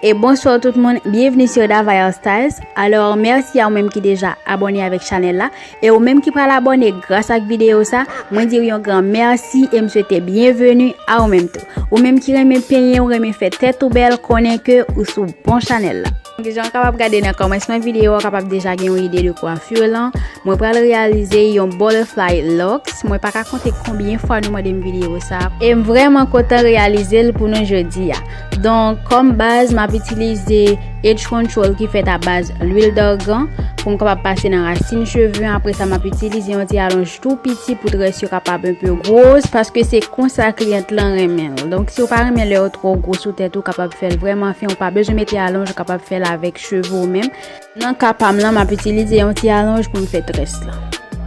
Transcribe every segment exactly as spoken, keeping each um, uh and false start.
E bonswa tout moun, byenvni sou Dava Hairstyles. Alò, mèsi a ou menm ki deja abòne avèk chanèl la. E ou menm ki pral abòne gras ak videyo sa, mwen di w yon gran mèsi e m swete byenveni a ou menm tou. Ou menm ki renmen penyen, ou renmen fè tèt ou bèl, konnen ke ou sou bon chanèl la. Jan w kapab gade nan kòmansman videyo a, w kapab deja gen yon ide de kwafi lan. Mwen pral reyalize yon butterfly locks. Mwen pa ka konte konbyen fwa nou mande m videyo sa. E m vrèman kontan reyalize l pou nou jodi a. Donk, kòm baz, m ap itilize Edge Control ki fèt a baz lwil dargan pou m kapab pase nan rasin cheve an. Apre sa, m ap itilize yon ti alonj tou piti pou très yo kapab enpe gwo, paske se konsa kliyant lan renmen l. Donk, si w pa renmen lè yo twò gwo sou tèt ou, w kapab fè l vrèman fen, ou pa bezwen mete alonj, ou kapab fè l avèk cheve w menm. Nan ka pa m lan, m ap itilize yon ti alonj pou m fè très lan.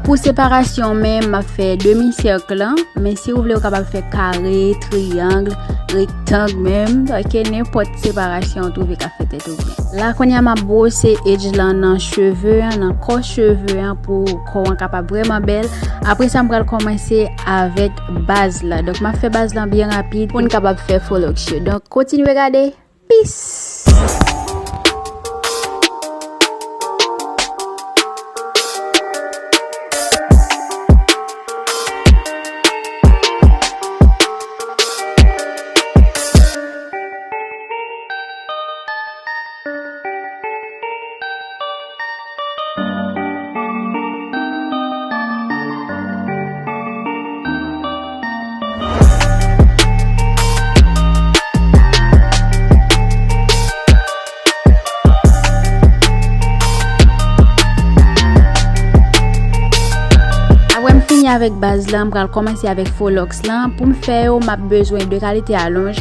Pou separasyon men, m ap fè demi sèk lan, men si w vle, ou kapab fè kare, triyang, rektang menm, ok, nenpòt separasyon ou twouve ka fè tèt ou byen. La, kounye a, m ap bwose edge lan nan cheve an, nan kò cheve an, pou kò an kapab vrèman bèl. Apre sa, m pral kòmanse avèk baz la. Donk, m ap fè baz lan byen rapid pou n kapab fè fo locks yo. Donk, kontinye gade. Peace! Apre m fini avèk baz lan, m pral kòmanse avèk fo locks lan. Pou m fè yo, m ap bezwen de kalite alonj.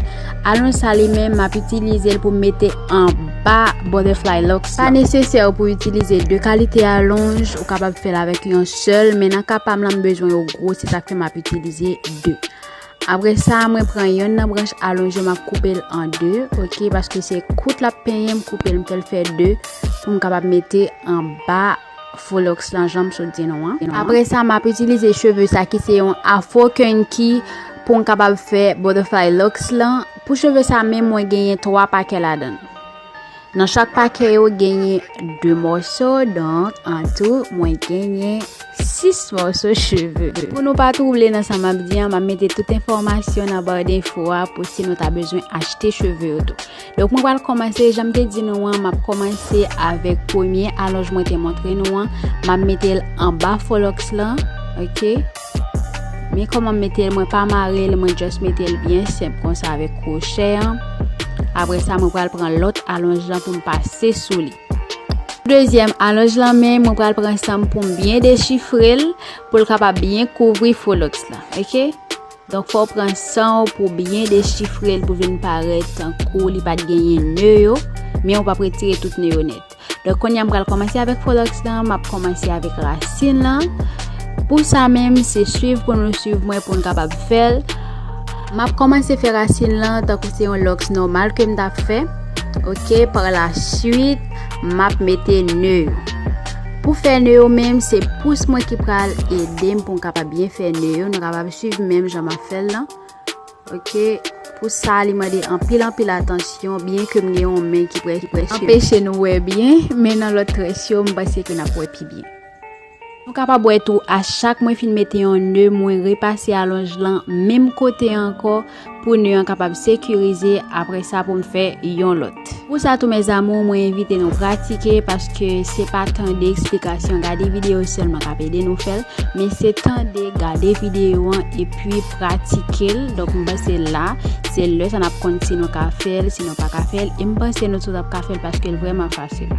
Alonj sa li menm, m ap itilize l pou m mete anba butterfly locks lan. Pa nesesè pou itilize de kalite alonj, ou kapab fè l avèk yon sèl, men nan ka pa m lan, m bezwen yo gwo, se sa k fè m ap itilize de. Apre sa, mwen pran yonn nan branch alonj yo, m ap koupe l an de, ok, paske se kout l ap penyen, m koupe l, m fè l fè de, pou m kapab mete anba fo locks lan, jan m sot di nou an. Apre sa, m ap itilize cheve sa ki se yon afro kinky pou m kapab fè butterfly locks lan. Pou cheve sa menm, mwen genyen twa pakè ladan l. Nan chak pakè yo genyen de mòso, donk, an tou, mwen genyen sis mòso cheve. Pou nou pa twouble nan sa m ap di an, m ap mete tout enfòmasyon nan ba denfo a pou si nou ta bezwen achte cheve yo tou. Donk, mwen pral kòmanse, jan m te di nou an, m ap kòmanse avèk premye alonj mwen te montre nou an. M ap mete l anba fo locks lan, ok? Men kòman m mete l, mwen pa mare l, mwen just mete l byen senp konsa avèk kwochè an. Apre sa, mwen pral pran lòt alonj lan pou m pase sou li. Dezyèm alonj lan menm, mwen pral pran san m pou m byen dechifre l, pou l kapab byen kouvri fo locks lan, ok? Donk, fò w pran san w pou byen dechifre l, pou vin parèt tankou li pa t genyen ne yo, men ou p ap retire tout ne yo nèt. Donk, kounye a, m pral kòmanse avèk fo locks lan, m ap kòmanse avèk rasin lan. Pou sa menm, se swiv pou nou swiv mwen pou n kapab fè l. M ap kòmanse fè rasin lan tankou se yon locks nòmal ke m t ap fè. Ok, pa la swit, m ap mete ne yo. Pou fè ne yo menm, se pous mwen ki pral ede m pou m kapab byen fè ne yo. Nou kapab swiv menm jan m ap fè l lan. Ok, pou sa, li mande anpil, anpil atansyon, byen ke m gen yon men ki prè, ki prè anpeche nou wè byen, men nan lòt très yo, m panse ke n ap wè pi byen. Nou kapab wè tou, a chak mwen fin mete yon ne, mwen repase alonj lan menm kote ankò pou ne an kapab sekirize, apre sa pou m fè yon lòt. Pou sa tou, mes amours, mwen envite nou pratike, paske se pa tande eksplikasyon, gade videyo sèlman k ap ede nou fè l, men se tande, gade videyo an, epi pratike l. Donk, m panse la, se lè sa n ap konn si nou ka fè l, si nou pa ka fè l, e m panse nou tout ap ka fè l, paske l vrèman fasil.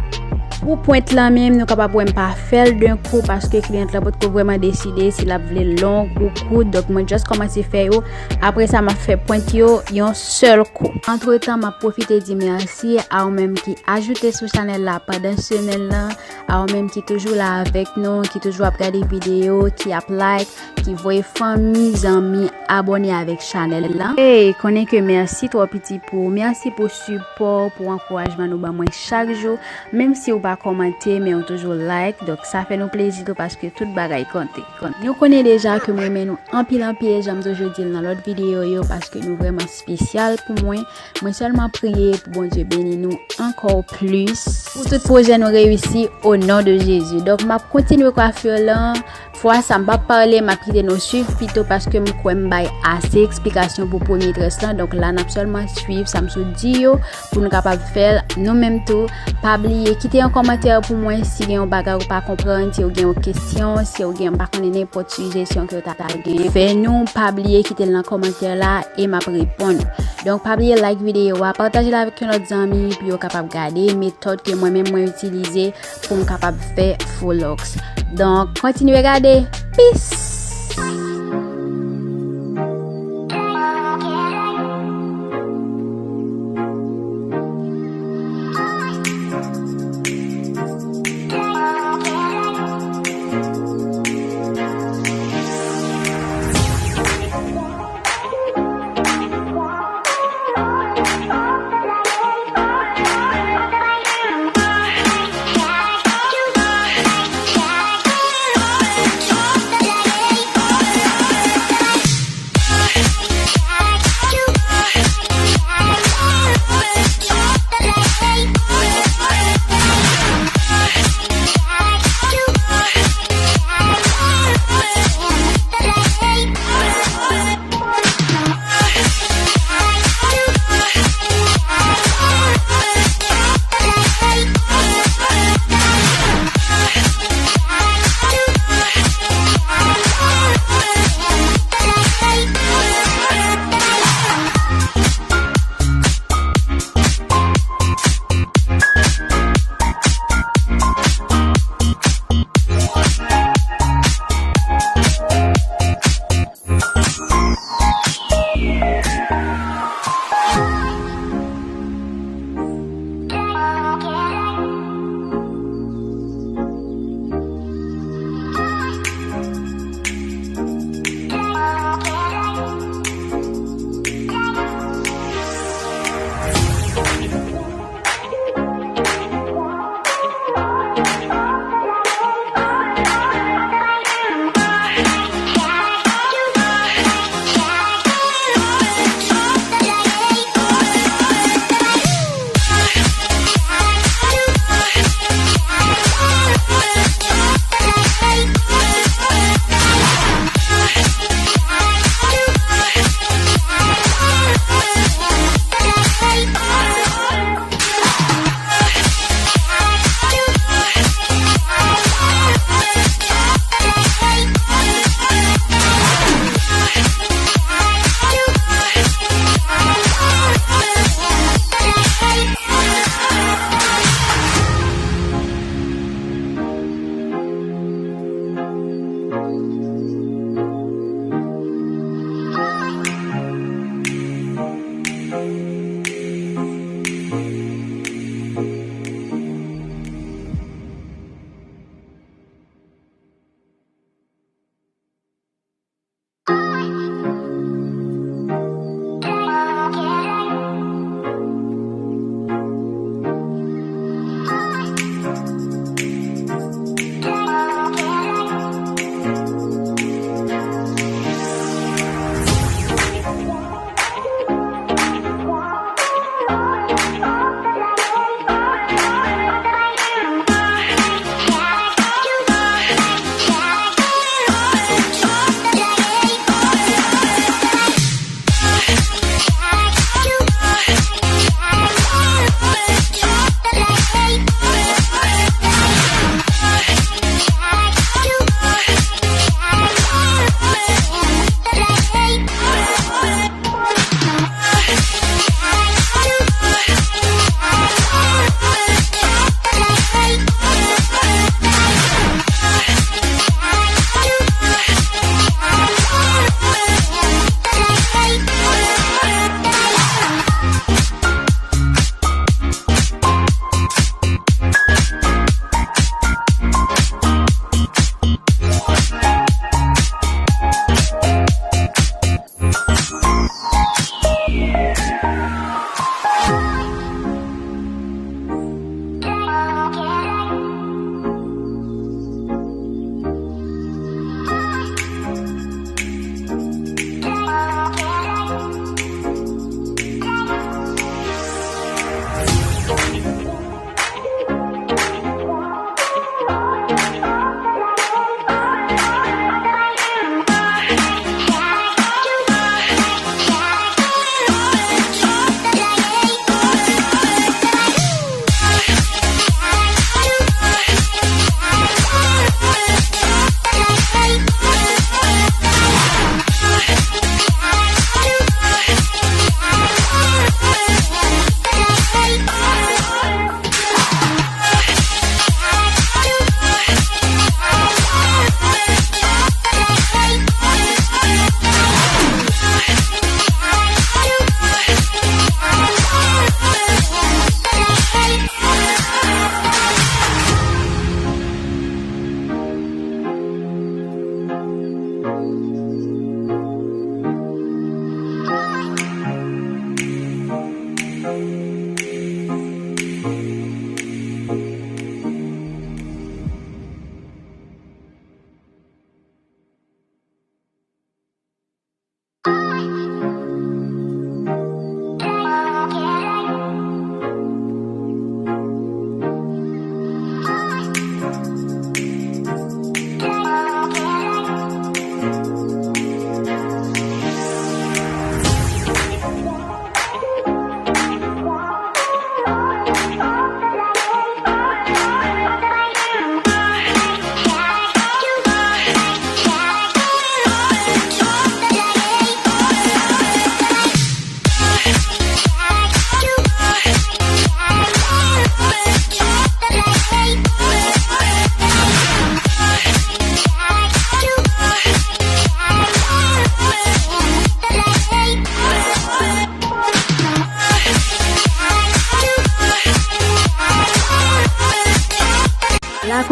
Pou pwent lan menm, nou kapab wè m pa fè l de kou, paske kliyant lan potko vrèman deside si l ap vle l long ou kout, donk mwen just kòmanse fè yo. Apre sa, m ap fè pwent yo yon sèl kou. Antretan, m ap pwofite di mèsi a ou menm ki ajoute sou chanèl la pandan semèn lan, a ou menm ki toujou la avèk nou, ki toujou ap gade videyo, ki ap like, ki voye fanmi, zanmi, abòne avèk chanèl lan. Hey, konnen ke mèsi twò piti pou, mèsi pou sipò, pou ankourajman nou ban mwen chak jou, menm si ou pa pa kòmante, men ou toujou like. Donk, sa fè nou plezi tou paske tout bagay konte. Nou konnen deja ke m renmen nou anpil, anpil, jan m toujou di l nan lòt videyo yo, paske nou vrèman espesyal pou mwen. Mwen sèlman priye pou Bondye beni nou ankò plis, pou tout pwojè nou reyisi, o non de Jezi. Donk, m ap kontinye kwafi lan. Fwa sa, m p ap pale, m ap kite nou swiv pito, paske m kwè m bay ase eksplikasyon pou premye tres lan. Donk, la, n ap sèlman swiv sa m sot di yo, pou nou kapab fè l nou menm tou. Pa bliye, kite yon kòmantè pou mwen si gen yon bagay ou pa konprann, si ou gen yon kesyon, si ou gen, m pa konnen, nenpòt sijesyon ke ou ta, ta gen. Fè nou, pa bliye kite l nan kòmantè la e m ap reponn. Donk, pa bliye like videyo a, pataje l avèk yon lòt zanmi pou yo kapab gade metòd ke mwen menm mwen itilize pou m kapab fè fo lòks. Donk, kontinye gade. Peace!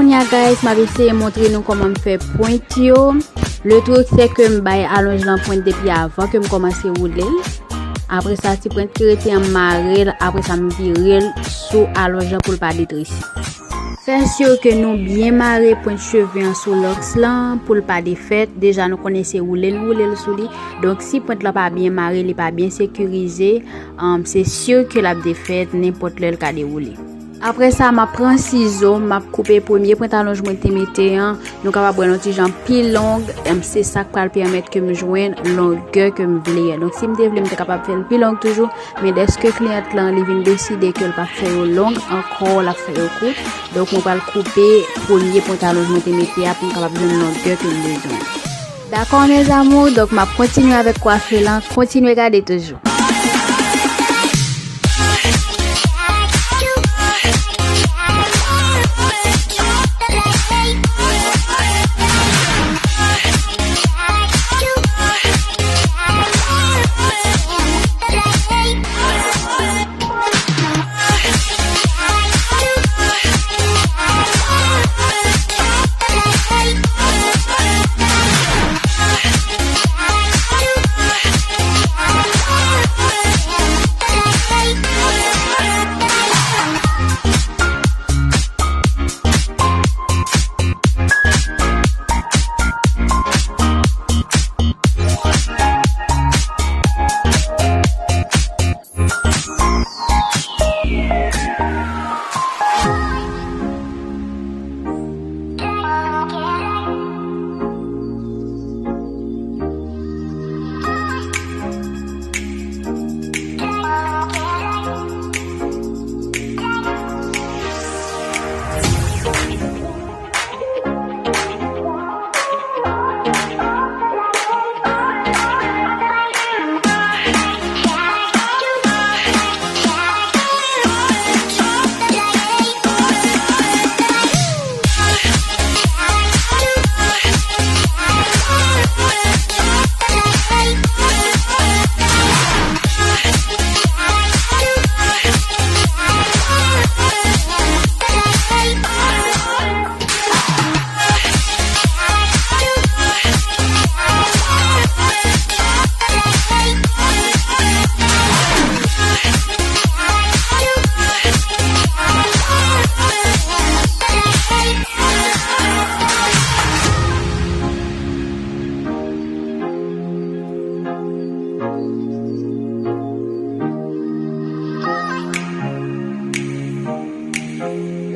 Kounye a, guys, m ap eseye montre nou kòman m fè pwent yo. Le truc, c'est que m bay alonj lan pwent depi avan ke m kòmanse woule l. Apre sa, ti pwent ki rete an, m mare l. Apre sa, m vire l sou alonj lan pou l pa detrese. Fè si ke nou byen mare pwent cheve an sou lòks lan pou l pa defèt. Deja, nou konnen se woule n woule l sou li. Donk, si pwent lan pa byen mare, li pa byen sekirize, um, se si ke l ap defèt nenpòt lè l ka dewoule. Apre sa, m ap pran sizo, m ap koupe premye pwent alonj mwen te mete an. Nou kapab wè l yon ti jan pi long, em, se sa k pral pèmèt ke m jwenn longè ke m vle a. Donk, si m te vle, m te kapab fè l pi long toujou, men dèske kliyant lan, li vin deside ke l p ap fè yo long ankò, l ap fè yo kout. Donk, mwen pral koupe premye pwent alonj mwen te mete a pou m kapab jwenn longè ke m bezwen. Dakò, mes amours, donk m ap kontinye avèk kwafi lan, kontinye gade toujou.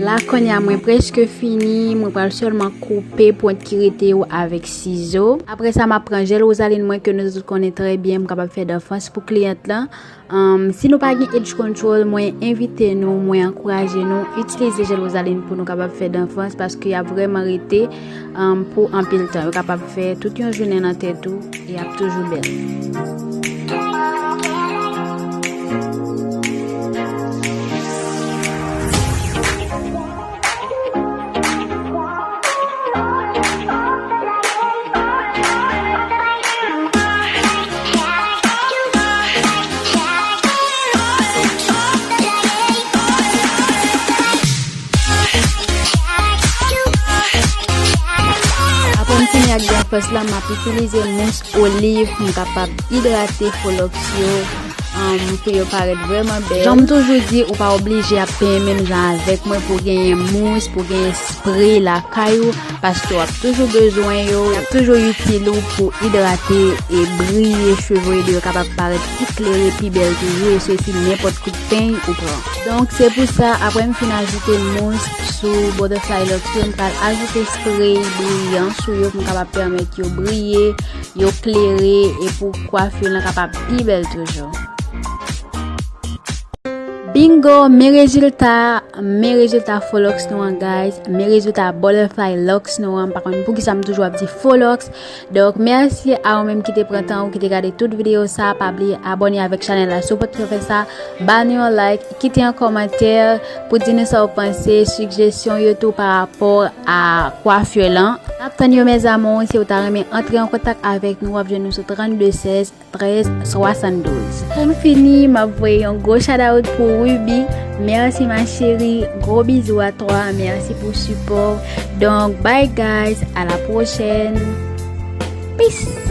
La, kounye a mwen prèske fini, mwen pral sèlman koupe pwent ki rete yo avèk sizo. Apre sa, m ap pran jèl Rosaline mwen ke nou tout konnen trè byen, m kapab fè danfans pou kliyant lan. Um, si nou pa gen edge control, mwen envite nou, mwen ankouraje nou itilize jèl Rosaline pou nou kapab fè danfans, paske y ap vrèman rete, um, pou anpil tan. Yo kapab fè tout yon jounen nan tèt ou e y ap toujou bèl. Apre m fini ak danfans lan, m ap itilize mous oliv pou m kapab idrate fo lòks yo, um, pou yo parèt vrèman bèl. Jan m toujou di, ou pa oblije ap penyen menm jan avèk mwen pou genyen mous, pou genyen spre lakay ou, paske w ap toujou bezwen yo, y ap toujou itil ou pou idrate e briye cheve w, ede yo kapab parèt pi klere, pi bèl toujou, e soti nenpòt kout peny ou pran. Donk, se pou sa, apre m fin ajoute mous sou butterfly lòks yo, m pral ajoute spre briyan sou yo pou m kapab pèmèt yo briye, yo klere, e pou kwafi lan kapab pi bèl toujou. Bingo, men rezilta, men rezilta fo lòks nou an, guys, men rezilta butterfly lòks nou an. M pa konn poukisa m toujou ap di fo lòks. Donk, mèsi a ou menm ki te pran tan ou ki te gade tout videyo sa. Pa bliye abòne avèk chanèl la si w pòkò fè sa. Ba nou yon like, kite yon kòmantè pou di nou sa w panse, sigjesyon yo tou pa rapò a kwafi lan. N ap tann yo, mes amours. Si w ta renmen antre an kontak avèk nou, w ap jwenn nou sou trannde sèz trèz swasanndouz. Pou m fini, m ap voye yon gwo shout out pou Ruby. Mèsi, ma chérie. Gros bisous à toi, merci pour le support. Donc, bye guys, à la prochaine. Peace.